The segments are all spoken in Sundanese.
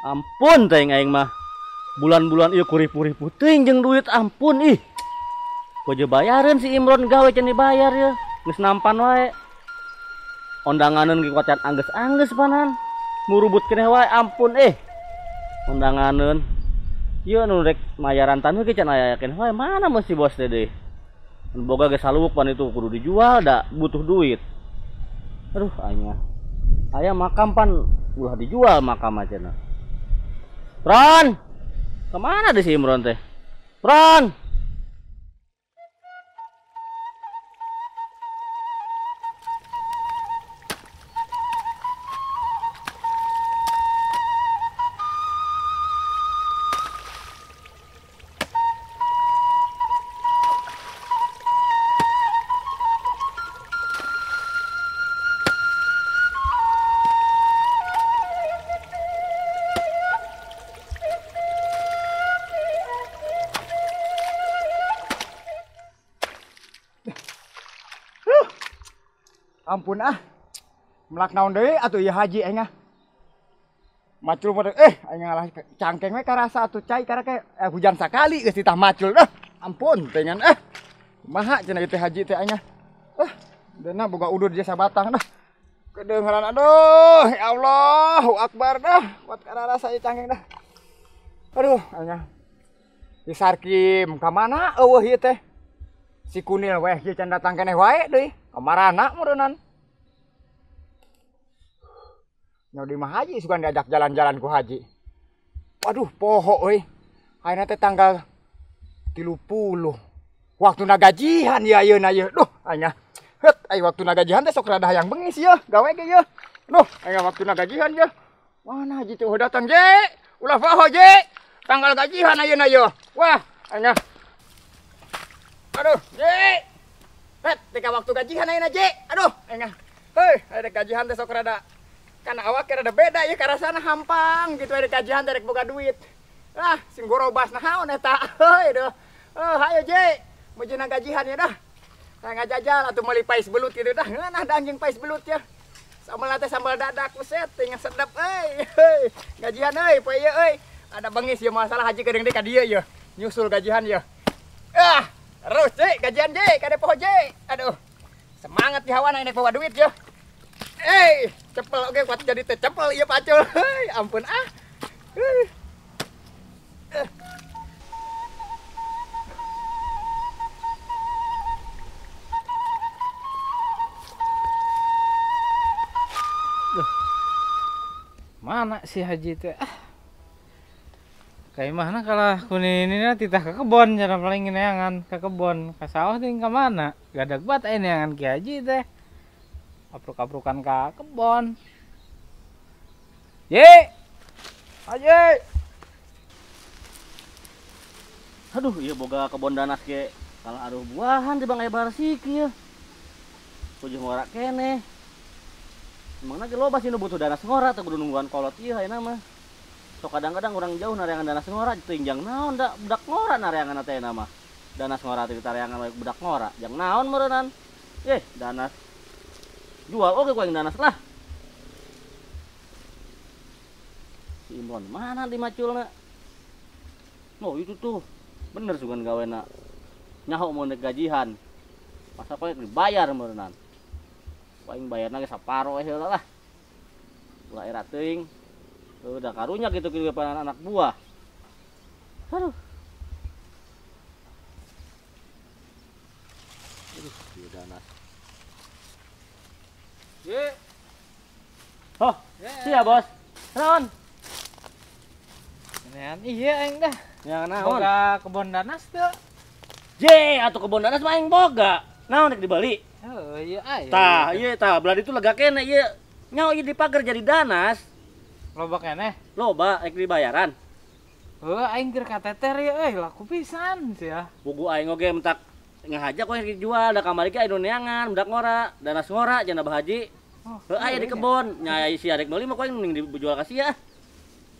Ampun teh aing mah. Bulan-bulan ieu kurip-kurip teuing jeung duit ampun ih. Kojo bayareun si Imron gawe can dibayar ya. Geus nampan wae. Ondanganeun ge kuat anggeus-anggeus panan. Murubut keneh wae ampun eh. Ondanganeun. Ieu nu rek mayaran taneuh ge can aya keneh wae mana mesti bos teh deui. Boga ge saluwuk pan itu kudu dijual da butuh duit. Aduh aing mah. Aya makam pan ulah dijual makam aja nah. Ron, kemana deh si Imron teh? Ron, ampun ah, melak naon deui atuh ieu haji aing ah. Macul mah aing ngalah cangkeng we karasa atuh cai karake hujan sakali geus ditah macul dah. Ampun tengan kumaha cenah ieu teh haji teh aing ah. Dena boga udur jasa batang dah. Kedengaran aduh, ya Allahu Akbar dah. Kuat karasa ieu cangkeng dah. Aduh aing ah. Di Sarkim ka mana eueuh ieu teh? Si Kunil weh ieu can datang keneh wae deui. Kamarana meureunnan. Nyaw di mah haji sugan diajak jalan-jalan ku haji. Waduh poho euy. Ayeuna teh tanggal 30. Waktuna gajihan ya ayeuna ieu. Duh aing. Heut ai waktuna gajihan teh sok rada hayang bengis ieu, gawe ge ieu. Duh aing waktuna gajihan ieu. Mana haji teh datang je? Ulah poho je. Tanggal gajihan ayeuna ieu. Wah aing. Aduh je. Het, teka waktu gajihan ayeuna je. Aduh, aing. Heuy, ada gajihan teh sok rada kana awak rada beda ya karasana hampang gitu ada gajihan teh rek boga duit. Ah, sing gorobas naon eta. Heuy duh. Hayo je. Mujuna gajihan ya dah. Saya ngajajal atuh meuli pais belut gitu dah. Ngeunah da anjing pais belut ya. Sambal teh sambal dadak buset tinggal sedep euy. Heuy, gajihan euy poe ieu euy. Ada bengis ieu masalah haji kedeung deui ka dieu ieu. Nyusul gajihan ieu. Ah, terus je, gajian je, kade poho je. Aduh, semangat di hawana ini bawa duit ya. Cepel oke, kuat jadi teh cepel iya pacul. Hei, ampun ah. Mana si haji teh? Ah. Kayak mana kalau kuning ini titah ke kebon cara paling neangan ke kebon ke sawah ting ke mana gadak bat neangan ki haji teh apruk-aprukan ke kebon. Ye haji, aduh iya boga kebon danas ge kalau aduh buahan di bang aya barsik ieu kuju ngora keneh emangna ge loba sih nu butuh danas ngora teh kudu nungguan kolot ieu ayeuna mah. So kadang-kadang orang jauh nareangan danas ngora teuing jang naon da budak ngora nareangan teh nama. Danas ngora teh ditareangan we budak ngora jang naon meureunnan. Danas. Jual oge ku aing danas lah. Si Imron mana di maculna? Oh itu tuh. Bener sugan gawena. Nyaho mun rek gajihan. Masa koe dibayar meureunnan. Ku aing bayarna ge saparo we heula lah. Ulah era teuing. Udah karunya gitu gitu depan anak buah. Aduh. Aduh, ieu danas. Ye. Oh, sia bos. Naon? Nean iya aing dah. Ya naon? Boga kebon danas teu. Je, atuh kebon danas mah aing boga. Naon rek dibeli? Heuh, ieu aya. Tah, ieu tah belah ditu lega keneh ieu. Nyaho ieu dipager jadi danas. Loba keneh? Loba, rek dibayaran. Heuh, aing keur kateter ieu euy, laku pisan sia. Buku aing oge mentak ngahaja ku aing dijual da kamari ge aya nu neangan, budak ngora, danas ngora cenah Bah Haji. Heuh, aya di kebon, nya si arek meuli mah ku aing mending dijual ka sia.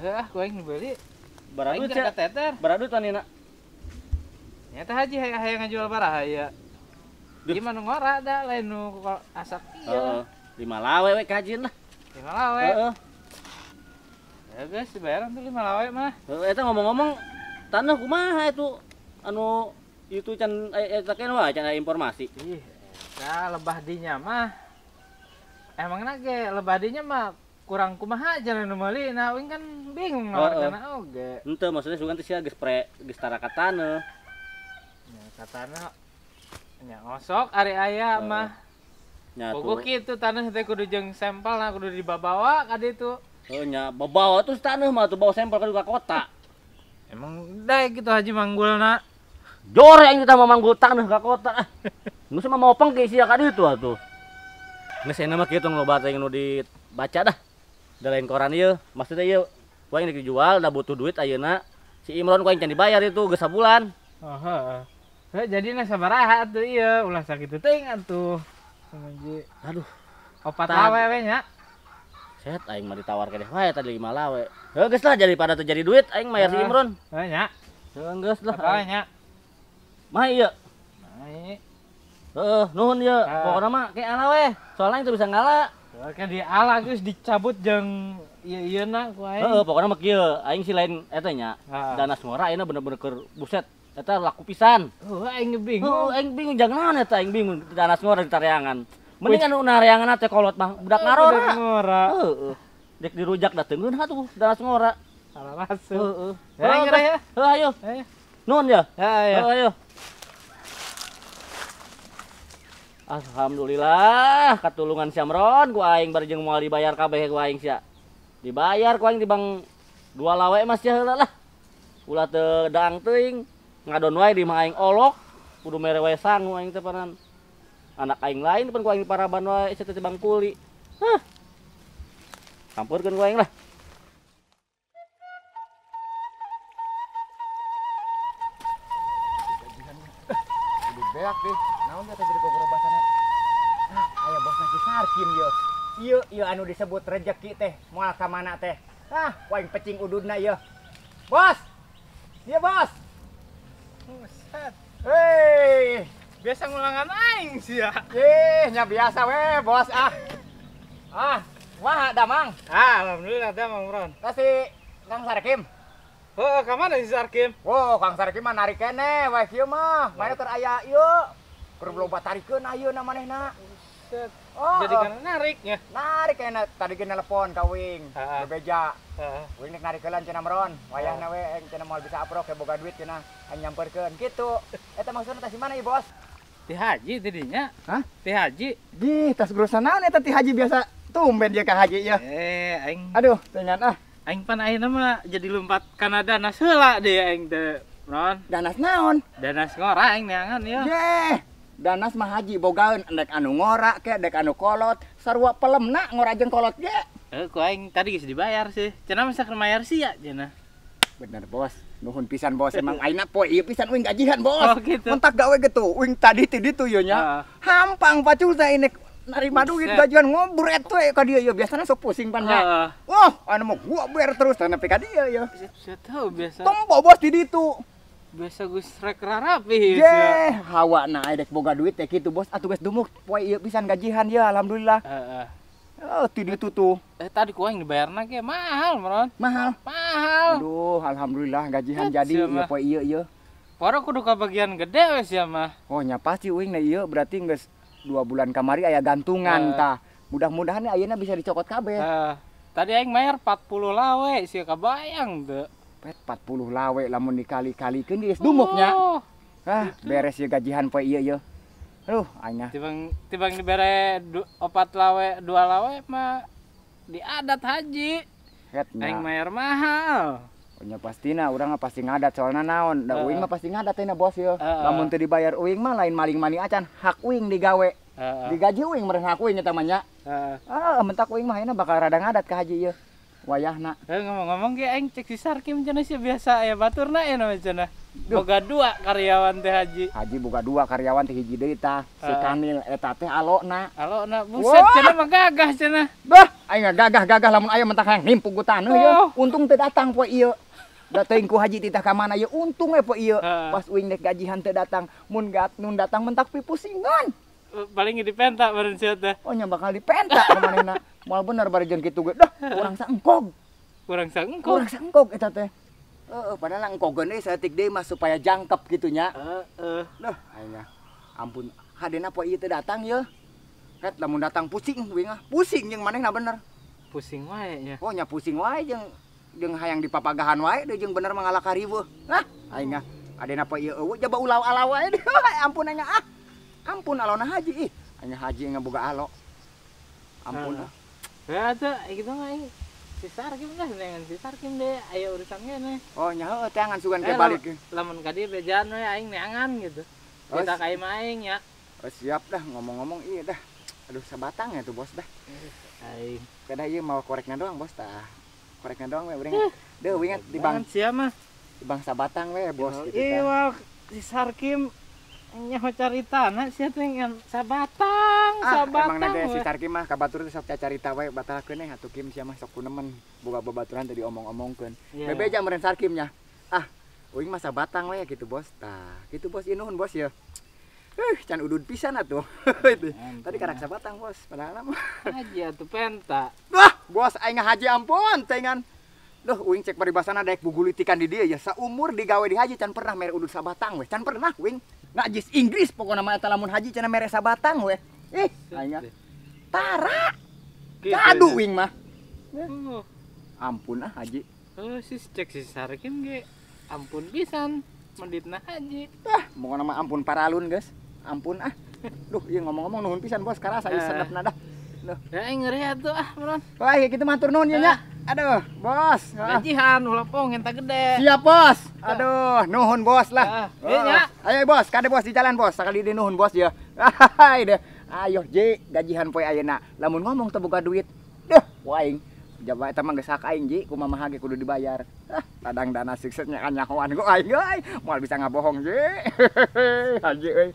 Heuh, ku aing dibeli. Baradut aing keur kateter. Baradut anina. Nya teh haji hayang ngajual baraha ieu. Ieu mah nu ngora da lain nu asak ieu. Heeh, 5 lawe we kajin lah. 5 lawe. Heeh. Ya geus dibayaran tuh 5 lawe mah. Eta ngomong-ngomong tanah kumaha itu anu itu can eta keneh wae can aya informasi. Ih, eta lebah dinya mah. Emangna ge lebah dinya mah kurang kumaha aja nu meuli nah uing kan bingung nawarkeunna oge. Henteu maksudnya sugan teh sia geus pre geus tara ka taneuh. Nya ka taneuh nya osok ari aya mah. Nya tuh. Pogo kitu taneuh teh kudu jeung sampel nah kudu dibabawa ka ditu. Heuh nya babawa terus taneuh mah tuh bawa sampel ka kota. Emang daek kitu Haji manggulna. Jore aing teh mah manggul taneuh ka kota. Geus mah mopeng ke sia ka ditu atuh. Geus enak mah kitu loba teh nu dibaca dah. Da lain koran ieu, maksudnya ieu ku aing dijual da butuh duit ayeuna. Si Imron ku aing can dibayar itu geus sabulan. Oh heeh. Heuh jadina sabaraha atuh ieu, ulah sakitu teuing atuh. Haji. Aduh, 4 lawe we nya. Set aing mah ditawar keneh wae tadi 5 lawe. Heuh geus lah daripada teu jadi duit aing mayar si Imron. Heuh nya. Heuh geus lah. Apa nya? Mah ieu. Mah. Heeh, nuhun ieu. Pokona mah ke ala we. Soalna aing teu bisa ngala. Kan di ala geus dicabut jeung ieu-ieuna ku aing. Heeh, pokona mah kieu. Aing si lain eta nya. Danas ngora ayeuna bener-bener keur buset. Eta laku pisan. Heuh, aing bingung. Heuh, aing bingung jangan naon eta aing bingung danas ngora di tareangan. Mending anu nareangan teh kolot mah budak ngarora. Budak ngora. Heeh. Dek dirujak datengkeun atuh danas ngora. Salah masuk. Heeh. Ya geura ya. Heuh ayo. Nuhun ya. Heeh ayo. Alhamdulillah katulungan si Amron ku aing bari jeung moal dibayar kabeh ku aing sia. Dibayar ku aing di bank 2 lawe mah sia heula lah. Ulah teu daang teuing ngadon wae di mah aing olok kudu mere wae sangu aing teh panan. Anak aing lain pan ku aing paraban wae sia teh bang kuli. Hah. Campurkeun ku aing lah. Kudu beak deh. Naon teh jadi gogorobasanna? Nah, aya bosna si Sarkim ieu. Ieu ieu anu disebut rejeki teh, moal ka mana teh. Ah, ku aing pecing ududna ieu. Bos. Ieu bos. Buset. Hei, biasa ngulangan aing sia. Ih, nya biasa we, bos ah. Ah, wah damang. Ah, alhamdulillah damang, Ron. Tah si Kang Sarkim. Heuh, ka mana si Sarkim? Wow, Kang Sarkim mah narik keneh wae kieu mah. Maneh keur aya ieu. Keur loba tarikeun ayeuna manehna. Buset. Oh, jadi kana nariknya. Narik kena tadi ge nelpon ka Wing, bebeja. Heeh. Wing nek narik heula cenah Meron. Wayahna we aing cenah moal bisa aprok ke boga duit cenah aing nyamperkeun kitu. Eta maksudna teh si mana ieu, Bos? Ti Haji tidinya. Hah? Ti Haji. Di tas urusan naon eta ti Haji biasa tumben dia ka Haji ieu. Eh, aing. Aduh, tengan ah. Aing pan ayeuna mah jadi lompat kana danas heula deui aing teh, Ron. Danas naon? Danas ngora aing neangan ieu. Yeh. Danas mah Haji bogaeun dek anu ngora ke dek anu kolot, sarua pelemna ngora jeung kolot ge. Heuh, ku aing tadi geus dibayar sih. Cenah mah keur mayar sia cenah. Bener bos, nuhun pisan bos emang ayeuna poe ieu pisan uing gajihan bos. Oh, gitu. Mentak gawe getu, uing tadi ti ditu ieu nya. Hampang pacul teh ini narima duit gajian ngobret we ka dieu ieu biasana sok pusing pan nya. Wah, anu mah gua ber terus nepi ka dieu ieu. Sia tahu biasa. Tombo bos di ditu. Biasa geus rek rarapi sia. Hawa na dek boga duit teh kitu bos atuh geus dumuk poe ieu pisan gajihan ya alhamdulillah. Heeh. Oh, ti ditu tuh. Tadi ku aing dibayarna ge mahal, Meron. Mahal. Mahal. Aduh, alhamdulillah gajihan jadi ieu poe ieu ieu. Poro kudu kabagian gede we sia mah. Oh, nya pasti uing na ieu berarti geus 2 bulan kamari aya gantungan tah. Mudah-mudahan ayeuna bisa dicokot kabeh. Tadi aing mayar 40 lawe sia kabayang teu. Pet 40 lawe lamun dikali-kalikeun geus dumuk nya. Ah, beres ieu gajihan poe ieu ieu. Aduh, aing mah. Tibang dibere 4 lawe, 2 lawe mah diadat haji. Aing mayar mahal. Nya pastina urang mah pasti ngadat soalna naon? Da uing mah pasti ngadat teh bos ieu. Lamun teu dibayar uing mah lain maling mani acan, hak uing digawe. Digaji uing meureun hak uing eta mah nya. Ah, mentak uing mah ayeuna bakal rada ngadat ka haji ieu. Wayahna. Ngomong-ngomong ge aing cek si Sarkim cenah sia biasa aya baturna ya namanya cenah. Boga 2 karyawan teh haji. Haji boga 2 karyawan teh hiji deui tah. Si Kanil eta teh alona. Alona buset cenah mah gagah cenah. Bah, aing gagah-gagah lamun aya mentak hayang nimpuk ku taneuh ieu. Untung teu datang poe ieu. Da teuing ku haji titah ka mana ieu untung we poe ieu. Pas uing dek gajihan teu datang, mun nun datang mentak pipusingan. Paling dipenta meureun sia teh. Oh nya bakal dipenta ka manehna. Moal bener bari jeung kitu ge. Dah, urang saengkog. Kurang saengkog. Kurang saengkog eta teh. Heeh, padahal engkogeun deui saeutik deui mah supaya jangkep kitu nya. Heeh. Duh, aing ampun, hadena poe ieu teh datang ye. Het lamun datang pusing uing ah. Pusing jeung manehna bener. Pusing wae nya. Oh nya pusing wae jeung jeung hayang dipapagahan wae deui jeung bener mangalak riweuh. Nah, aing ah adena poe ieu eueuh jaba ulaw alaw wae. Ampun aing ah. Ampun alona haji ih. Aing haji ngaboga alo. Ampun ah. Ya atuh kitu mah aing si Sarkim lah dengan si Sarkim deh aya urusan keneh. Oh nya heueuh teangan sugan ke balik. Lamun ka dieu bejaan we aing neangan gitu. Kita ka imah aing nya. Oh, siap dah ngomong-ngomong iya dah. Aduh sabatang ya tuh bos dah. Aing. Kada ieu mau korekna doang bos tah. Korekna doang we urang. Deuh ingat di bang sia mah. Di bang sabatang we bos gitu tah. Iya si Sarkim nyaho caritana sia teh ngan sabatang, sabatang. Emang nade si Sarkim mah ka batur teh sok cacarita we batalkeun eh atuh Kim sia mah sok kunemen boga babaturan teh diomong-omongkeun. Yeah. Bebeja meureun Sarkim nya. Ah, uing mah sabatang we gitu bos tah. Gitu bos ieu nuhun bos ya. Can udud pisan atuh. Tadi karak sabatang bos padahal mah. Haji atuh penta. Wah, bos aing haji ampun teh ngan. Duh, uing cek paribasana daek bugulitikan di dieu ya. Saumur digawe di haji can pernah mere udud sabatang we. Can pernah uing. Najis Inggris pokona mah eta lamun haji cenah mere sabatang we. Ih, aing tara. Kadu uing mah. Oh. Ampun ah haji. Oh, si cek si Sarkim ge ampun pisan menditna haji. Ah, pokona mah ampun paralun geus. Ampun ah. Duh, ieu ngomong-ngomong nuhun pisan bos karasa ieu sedepna dah. Duh. Ya aing ngeri atuh ah, Bro. Wah, kitu matur nuhun nya nya. Aduh, bos. Gajihan ulah pong entah gede. Siap, bos. Aduh, nuhun bos lah. Iya nya. Ayo bos, kade bos di jalan bos. Sakali deui nuhun bos ya. Hai deh. Ayo je, gajihan poe ayeuna. Lamun ngomong teu boga duit. Duh, aing. Jaba eta mah geus hak aing ji, kumaha ge kudu dibayar. Ah, ladang dana suksesnya kan nyahoan ku aing euy. Moal bisa ngabohong ji. Haji euy.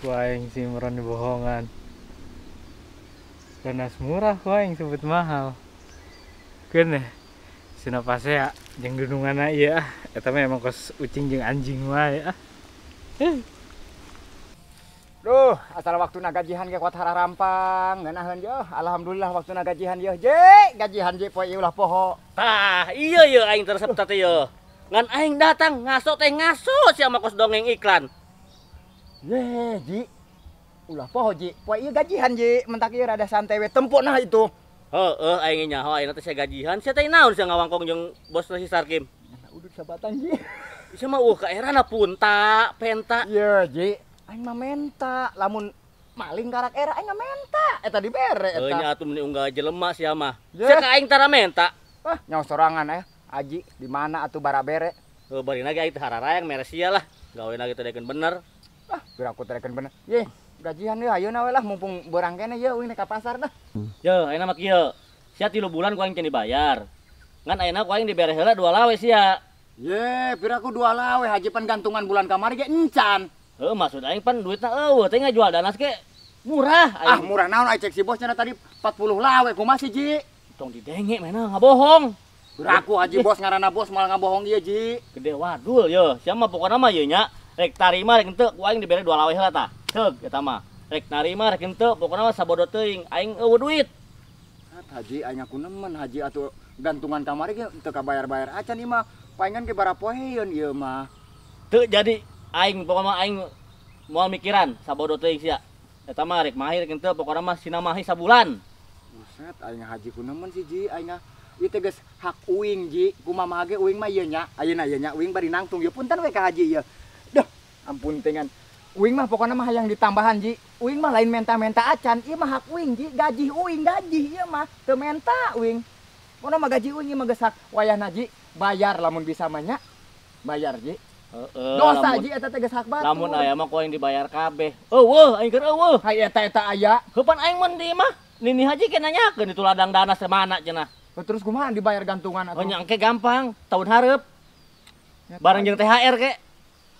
Ku aing si Imron dibohongan. Danas murah ku aing sebut mahal. Keun deh. Sina pasea jeung dununganna ieu ah. Eta mah emang kos ucing jeung anjing wae ah. Duh, asal waktuna gajihan ge kuat hararampang ngeunaheun yeuh. Alhamdulillah waktuna gajihan yeuh je. Gajihan je poe ieu ulah poho. Tah, iya yeuh aing teresep teh yeuh. Ngan aing datang ngaso teh ngaso sia mah kos dongeng iklan. Ye, Ji. Ulah poho Ji. Poe ieu gajihan Ji, mentak ieu rada santai we tempo nah itu. Heeh, aing nyaho ayeuna teh sia gajihan. Sia teh naon sia ngawangkong jeung bosna si Sarkim? Udud sabatang Ji. Sia mah ka erana punta, penta. Ye, Ji. Aing mah menta, lamun maling karak era aing mah menta. Eta dibere eta. Heuh nya atuh meni unggal jelema sia mah. Sia ka aing tara menta. Ah, nyaho sorangan aya. Aji di mana atuh barabere? Heuh barina ge aing teh hararayang mere sia lah. Gawena ge teh daekeun bener. Ah, geura aku teh daekeun bener. Ye, gajihan ye ayeuna we lah mumpung beurang keneh ye uing ka pasar dah. Ye, ayeuna mah kieu. Sia 3 bulan ku aing can dibayar. Ngan ayeuna ku aing dibere heula 2 lawe sia. Ye, piraku 2 lawe haji pan gantungan bulan kamari ge encan. Heuh, maksud aing pan duitna eueuh teh ngajual danas ge murah. Ah, murah naon aing cek si bos cenah tadi 40 lawe kumaha sih, Ji? Tong didenge mana ngabohong. Piraku haji bos ngaranna bos malah ngabohong ieu, Ji. Gede wadul ye. Sia mah pokona mah ieu nya rek tarima rek henteu ku aing dibere 2 lawe heula tah. Ceuk eta mah. Rek narima rek henteu pokona mah sabodo teuing aing eueuh duit. Haji aing aku nemen haji atuh gantungan kamari ge teu kabayar-bayar acan ieu mah. Paingan ge barapoeun ieu mah. Teu jadi aing pokona aing moal mikiran sabodo teuing sia. Eta mah rek mahi rek henteu pokona mah sina mahi sabulan. Buset aing haji ku nemen sih Ji aing ieu teh geus hak uing Ji. Kumaha ge uing mah ieu nya. Ayeuna ieu nya uing bari nangtung ieu punten we ka haji ieu. Duh ampun tengan. Uing mah pokona mah hayang ditambahan Ji. Uing mah lain menta-menta acan, ieu mah hak uing Ji, gaji uing gaji ieu mah teu menta uing. Pokona mah gaji uing ieu mah geus hak wayahna Ji, bayar lamun bisa mah nya. Bayar Ji. Heeh. Dosa Ji eta teh geus hak batur. Lamun aya mah ku aing dibayar kabeh. Eueuh aing keur eueuh. Hay eta eta aya. Heuh pan aing mun di mah nini haji ke nanyakeun itu ladang dana semana cenah. Terus kumaha dibayar gantungan atuh? Oh nya engke gampang, tahun hareup. Bareng jeung THR ke.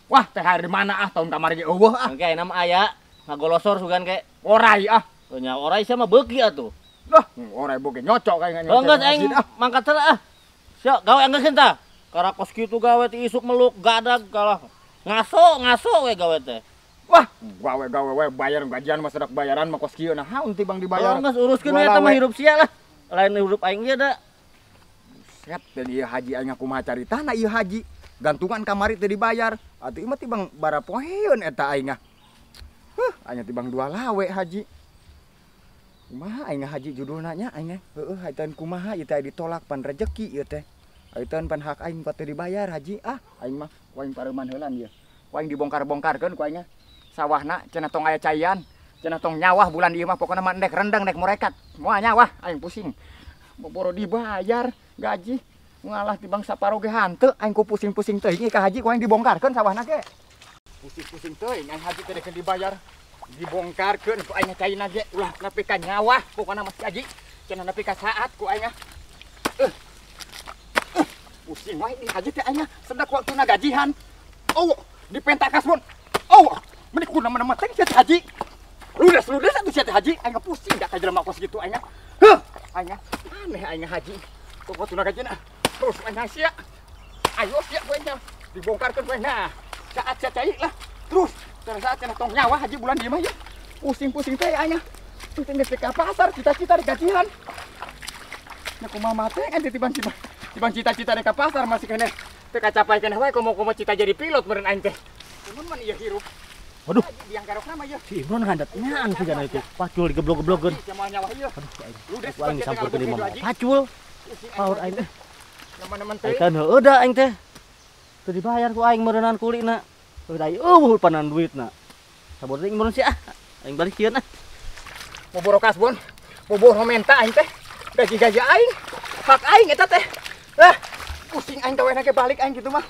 Wah, THR di mana ah tahun kamari ge eueuh ah. Engke ayeuna mah aya ngagolosor sugan ke. Orai ah. Oh nya orai sia mah beuki atuh. Lah, orai boge nyocok aing nyocok. Geus aing mangkat heula ah. Sia gawe anggeuskeun tah. Karakos kitu gawe ti isuk meluk gadag kalah. Ngaso ngaso we gawe teh. Wah, gawe-gawe we bayar gajian mah sedak bayaran mah kos kieu nah haun tibang dibayar. Oh, geus uruskeun we eta mah hirup sia lah. Lain hirup aing ieu da. Buset, dan ieu haji aing kumaha caritana ieu haji. Gantungan kamari teu dibayar. Atuh ieu mah tibang barapoeun eta aing. Huh, aing tibang dua lawe haji. Kumaha aing haji judulna nya aing. Heueuh hayang kumaha ieu teh ditolak pan rejeki ieu teh. Hayang pan hak aing teu dibayar haji. Ah, aing mah ku aing pareuman heulan ieu. Ku aing dibongkar-bongkarkeun ku aing. Sawahna cenah tong aya caian, cenah tong nyawah bulan ieu mah pokona mah endek rendeng nek morekat. Moal nyawah aing pusing. Boro dibayar gaji ngalah tibang saparo ge hanteu aing ku pusing-pusing teuing ka haji ku aing dibongkarkeun sawahna ge. Pusing-pusing teuing aing haji teh dek dibayar. Dibongkarkeun ku aing caina ge ulah nepi ka nyawah pokona mah si haji cenah nepi ka saat ku aing. Pusing wae di haji teh aing sedak waktuna gajihan. Oh, dipenta kasbon. Oh, meni ku nama-nama teh si haji. Ludes-ludes atuh si haji aing pusing da ka jelema kos kitu aing. Heuh, aing aneh aing haji. Kok waktuna gajian terus aing sia. Ayo sia ku aing dibongkarkeun ku aing. Nah, saat sia cai lah. Terus saat cenah tong nyawa haji bulan ieu mah ya. Pusing-pusing teh aing. Teh geus ka pasar cita-cita digajihan. Nya kumaha mah teh kan tibang cita-cita ka pasar masih keneh teu kacapai keneh wae komo-komo cita jadi pilot meureun aing teh. Kumun mah ieu hirup. Waduh. Biang kerokna mah ieu. Si Imron ngandat nyaan sigana itu. Pacul digeblok-geblokkeun. Aduh, aing disampurkeun lima mah. Pacul. Power aing teh. Teman-teman teh. Aing heueuh da aing teh. Teu dibayar ku aing meureunnan kulina. Heuh da eueuh panan duitna. Sabor teh Imron sia ah. Aing balik sieun ah. Boboro kasbon. Boboro menta aing teh. Gaji-gaji aing. Hak aing eta teh. Lah, pusing aing teh ge balik aing kitu mah.